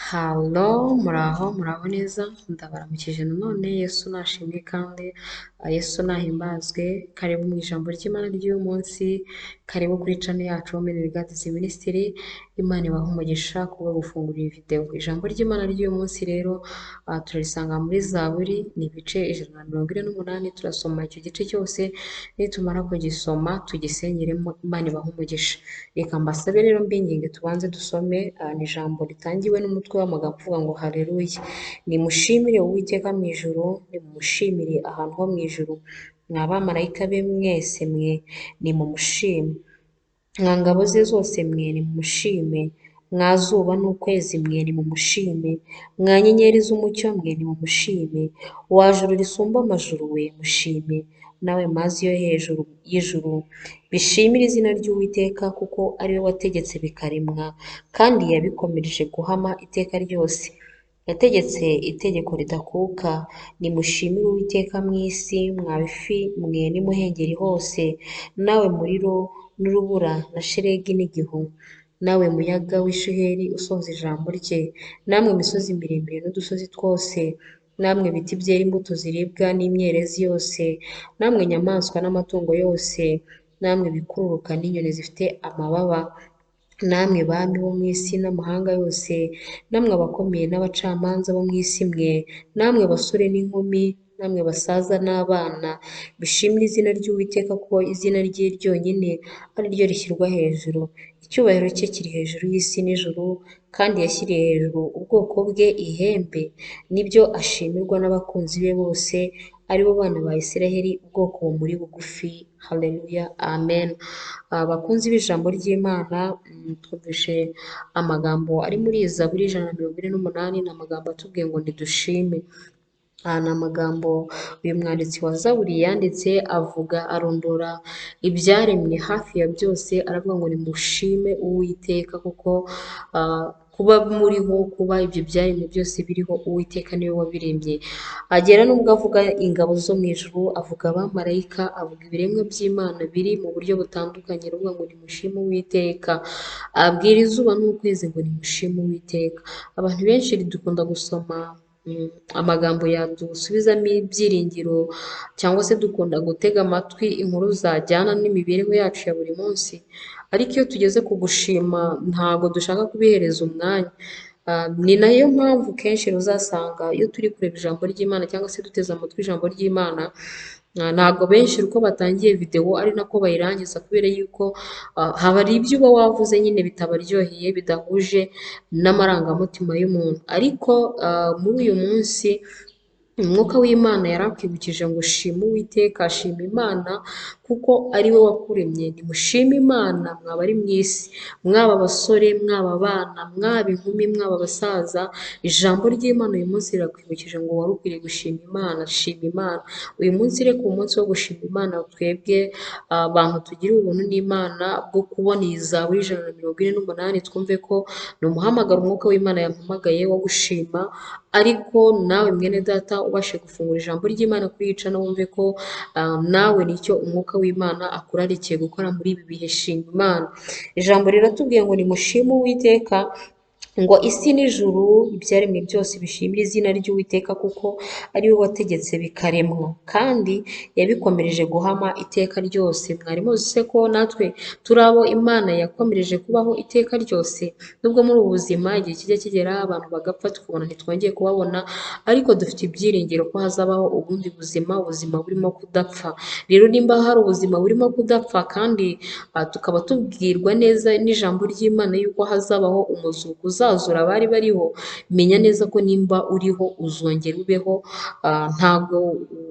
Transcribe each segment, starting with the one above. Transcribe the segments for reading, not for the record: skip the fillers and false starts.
Halo, muraho, muraho neza, ndabaramukije nanone, Yesu nashimwe kandi Yesu nahimbazwe, karibu mu ijambo ry'Imana ry'uyu munsi, karibu kuri channel yacu Women Regards Ministry, Imana ibahe umugisha kubwo gufungura iyi video. Ijambo ry'Imana ry'uyu munsi rero turarisanga muri Zaburi, ni ibice 148, turasoma icyo gice cyose, nitumara kugisoma tugisengeremo, Imana ibahe umugisha. Reka mbasabe rero mbinginge tubanze dusome, ni ijambo ritangiwe n'umutwe w'amagambo uvuga ngo haleluya. Nimushimire Uwiteka mu ijuru, nimumushimire ahantu ho mu ijuru, mwa bamarayika be mwese mwe nimumushime, mwa ngabo ze zose mwe nimumushime, mwa zuba n'ukwezi mwe nimumushime, mwa nyenyeri z'umucyo mwe nimumushime, wa juru risumba amajuru we mushime, nawe mazi yo hejuru y'ijuru bishimire izina ry'Uwiteka, kuko ari we wategetse bikaremwa, kandi yabikomereje guhama iteka ryose. Yategetse itegeko ridakuka, nimushimire Uwiteka mu isi, mwa bifi mwe n'imuhengeri hose, nawe muriro n'urubura na shelegi n'igihu, nawe muyaga w'ishuheri usohoza ijambo rye, namwe misozi miremire n'udusozi twose, namwe biti byera imbuto ziribwa n'imyerezi yose, namwe nyamaswa n'amatungo yose, namwe bikururuka n'inyoni zifite amababa, namwe bami bo mu isi n'amahanga yose, namwe abakomeye n'abacamanza bo mu isi mwe, namwe basore n'inkumi, namwe basaza n'abana, bishimire izina ry'Uwiteka, kuko izina rye ryonyine ari ryo rishyirwa hejuru. Icyubahiro cye kiri hejuru y'isi n'ijuru, kandi yashyiriye hejuru ubwoko bwe ihembe, nibyo ashimirwa n'abakunzi be bose, ari bo bana ba Isiraheli, ubwoko bumuri bugufi. Haleluya, amen. Abakunzi b'ijambo ry'Imana, twumvise amagambo ari muri Zaburi 148, ni amagambo atubwiye ngo nidushime. Aha ni amagambo uyu mwanditsi wa Zaburi yanditse avuga, arondora ibyaremwe hafi ya byose, aravuga ngo nimushime Uwiteka, kuko kuba muriho, kuba ibyo byaremwe byose biriho, Uwiteka niwe wabiremye. Agera n'ubwo avuga ingabo zo mu ijuru, avuga abamarayika, avuga ibiremwa by'Imana biri mu buryo butandukanye, aravuga ngo nimushime Uwiteka. Abwira izuba n'ukwezi ngo nimushime Uwiteka. Abantu benshi dukunda gusoma amagambo yadusubizamo ibyiringiro, cyangwa se dukunda gutega amatwi inkuru zajyana n'imibereho yacu ya buri munsi, ariko iyo tugeze ku gushima ntabwo dushaka kubihereza umwanya. Ni nayo mpamvu kenshi uzasanga iyo turi kureba ijambo ry'Imana cyangwa se duteze amatwi ijambo ry'Imana, ntabwo benshi uko batangiye videwo ari nako bayirangiza, kubera yuko haba hari ibyo uba wavuze nyine bitabaryoheye, bidahuje n'amarangamutima y'umuntu. Ariko muri uyu munsi Umwuka w'Imana yarakwibukije ngo shima Uwiteka, shima Imana kuko ari we wakuremye. Nimushime Imana mwaba ari mu isi, mwaba abasore, mwaba abana, mwaba inkumi, mwaba abasaza. Ijambo ry'Imana uyu munsi rirakwibukije ngo wari ukwiriye gushima Imana, shima Imana. Uyu munsi reka umunsi wo gushima Imana, twebwe abantu tugira ubuntu n'Imana bwo kubona iyi Zaburi 148, twumve ko ni umuhamagaro Umwuka w'Imana yampamagaye wo gushima. Ariko nawe mwene data ubashe gufungura ijambo ry'Imana kuri iyi channel, wumve ko nawe nicyo Umwuka w'Imana akurarikiye gukora muri ibi bihe. Shima Imana. Ijambo riratubwiye ngo nimushime Uwiteka, ngo isi n'ijuru ibyaremwe byose bishimire izina ry'Uwiteka, kuko ari we wategetse bikaremwa, kandi yabikomereje guhama iteka ryose. Mwari muzi se ko natwe turi abo Imana yakomereje kubaho iteka ryose? Nubwo muri ubu buzima igihe kijya kigera abantu bagapfa tukabona ntitwongeye kubabona, ariko dufite ibyiringiro ko hazabaho ubundi buzima, ubuzima burimo kudapfa. Rero nimba hari ubuzima burimo kudapfa, kandi tukaba tubwirwa neza n'ijambo ry'Imana yuko hazabaho umuzuko uzazura abari bariho, menya neza ko nimba uriho uzongera ubeho. Ntabwo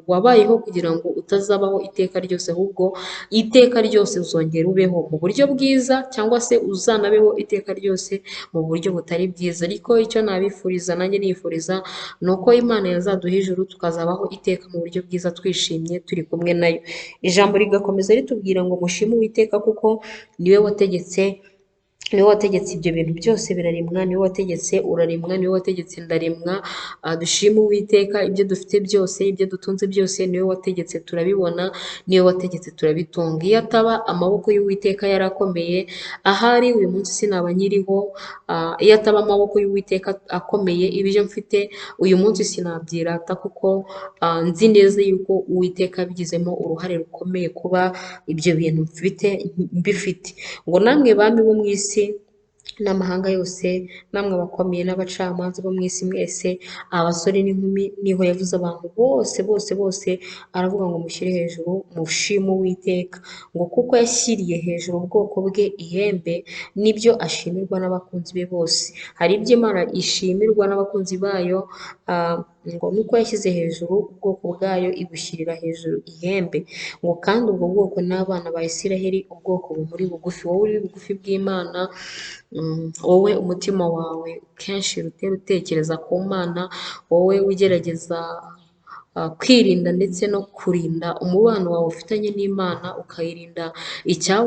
wabayeho kugira ngo utazabaho iteka ryose, ahubwo iteka ryose uzongera ubeho mu buryo bwiza, cyangwa se uzanabeho iteka ryose mu buryo butari bwiza. Ariko icyo nabifuriza nanjye nifuriza ni uko Imana yazaduha ijuru, tukazabaho iteka mu buryo bwiza, twishimye turi kumwe nayo. Ijambo rigakomeza ritubwira ngo mushime Uwiteka kuko niwe wategetse Niwe wategetse ibyo bintu byose biraremwa, niwe wategetse uraremwa, niwe wategetse ndaremwa. Dushime Uwiteka, ibyo dufite byose, ibyo dutunze byose niwe wategetse turabibona, niwe wategetse turabitunga. Iyo ataba amaboko y'Uwiteka yarakomeye, ahari uyu munsi sinaba nkiriho. Iyo ataba amaboko y'Uwiteka akomeye, ibyo mfite uyu munsi sinabyirata, kuko nzi neza yuko Uwiteka yabigizemo uruhare rukomeye kuba ibyo bintu mfite mbifite. Ngo namwe bami bo mu isi n'amahanga yose, namwe abakomeye n'abacamanza bo mu isi mwese, abasore n'inkumi, niho yavuze abantu bose bose bose, aravuga ngo mushyire hejuru, mushime Uwiteka, ngo kuko yashyiriye hejuru ubwoko bwe ihembe, nibyo ashimirwa n'abakunzi be bose. Hari ibyo Imana ishimirwa n'abakunzi bayo, ngo nuko yashyize hejuru ubwoko bwayo ibushyirira hejuru ihembe, ngo kandi ubwo bwoko n'abana ba Isiraheli, ubwoko bumuri bugufi. Wowe uri bugufi bw'Imana, wowe umutima wawe kenshi rutera utekereza ku Mana, wowe ugerageza kwirinda ndetse no kurinda umubano wawe ufitanye n'Imana, ukayirinda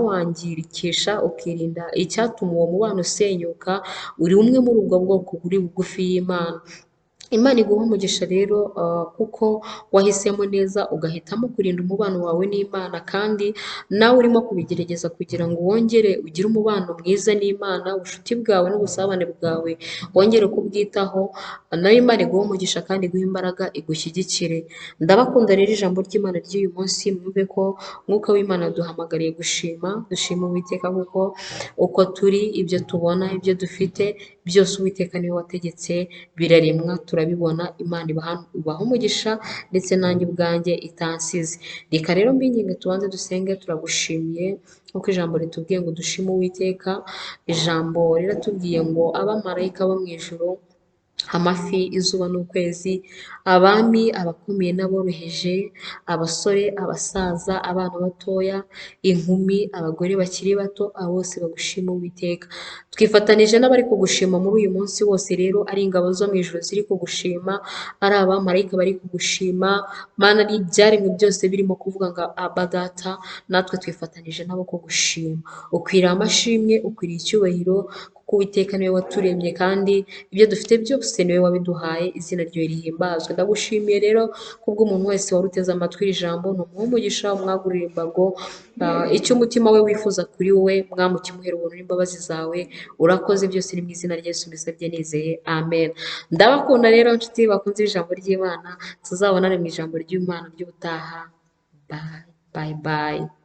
icyawangirikisha, ukirinda icyatuma uwo mubano usenyuka, uri umwe muri ubwo bwoko buri bugufi y'Imana. Imana iguha umugisha rero, kuko wahisemo neza ugahitamo kurinda umubano wawe n'Imana, kandi nawe urimo kubigerageza kugira ngo wongere ugire umubano mwiza n'Imana, ubucuti bwawe n'ubusabane bwawe wongere kubwitaho, nayo Imana iguhe umugisha kandi iguhe imbaraga igushyigikire. Ndabakunda rero ijambo ry'Imana ry'uyu munsi, mwumve ko Mwuka w'Imana yaduhamagariye gushima, dushima Uwiteka kuko uko turi, ibyo tubona, ibyo dufite byose Uwiteka niwe wategetse biraremwa, turabibona. Imana ibaha umugisha ndetse nanjye ubwanjye itansize. Reka rero mbinginge tubanze dusenge. Turagushimiye nk'uko ijambo ritubwiye ngo dushime Uwiteka. Ijambo riratubwiye ngo abamarayika bo mu ijuru, amafi, izuba n'ukwezi, abami, abakomeye n'aboroheje, abasore, abasaza, abana batoya, inkumi, abagore bakiri bato, abo bose bagushima Uwiteka. Twifatanije n'abari kugushima muri uyu munsi wose rero, ari ingabo zo mu ijuru ziri kugushima, ari abamarayika bari kugushima, Mana, ari ibyaremwe byose birimo kuvuga ngo Aba Data, natwe twifatanije nabo kugushima. Ukwiriye amashimwe, ukwiriye icyubahiro, kuko Uwiteka niwe waturemye kandi ibyo dufite byose niwe wabiduhaye, izina ryawe rihimbazwe. Ndagushimiye rero kubw'umuntu wese wari uteze amatwi iri jambo, ni umuhe umugisha, umwagurire imbago, icyo umutima we wifuza kuri wowe, mwami ukimuhere ubuntu n'imbabazi zawe. Urakoze, byose ni mu izina rya Yesu mbisabye nizeye, amen. Ndabakunda rero nshuti bakunze ijambo ry'Imana, tuzabonane mu ijambo ry'Imana ry'ubutaha. Bye bye bye.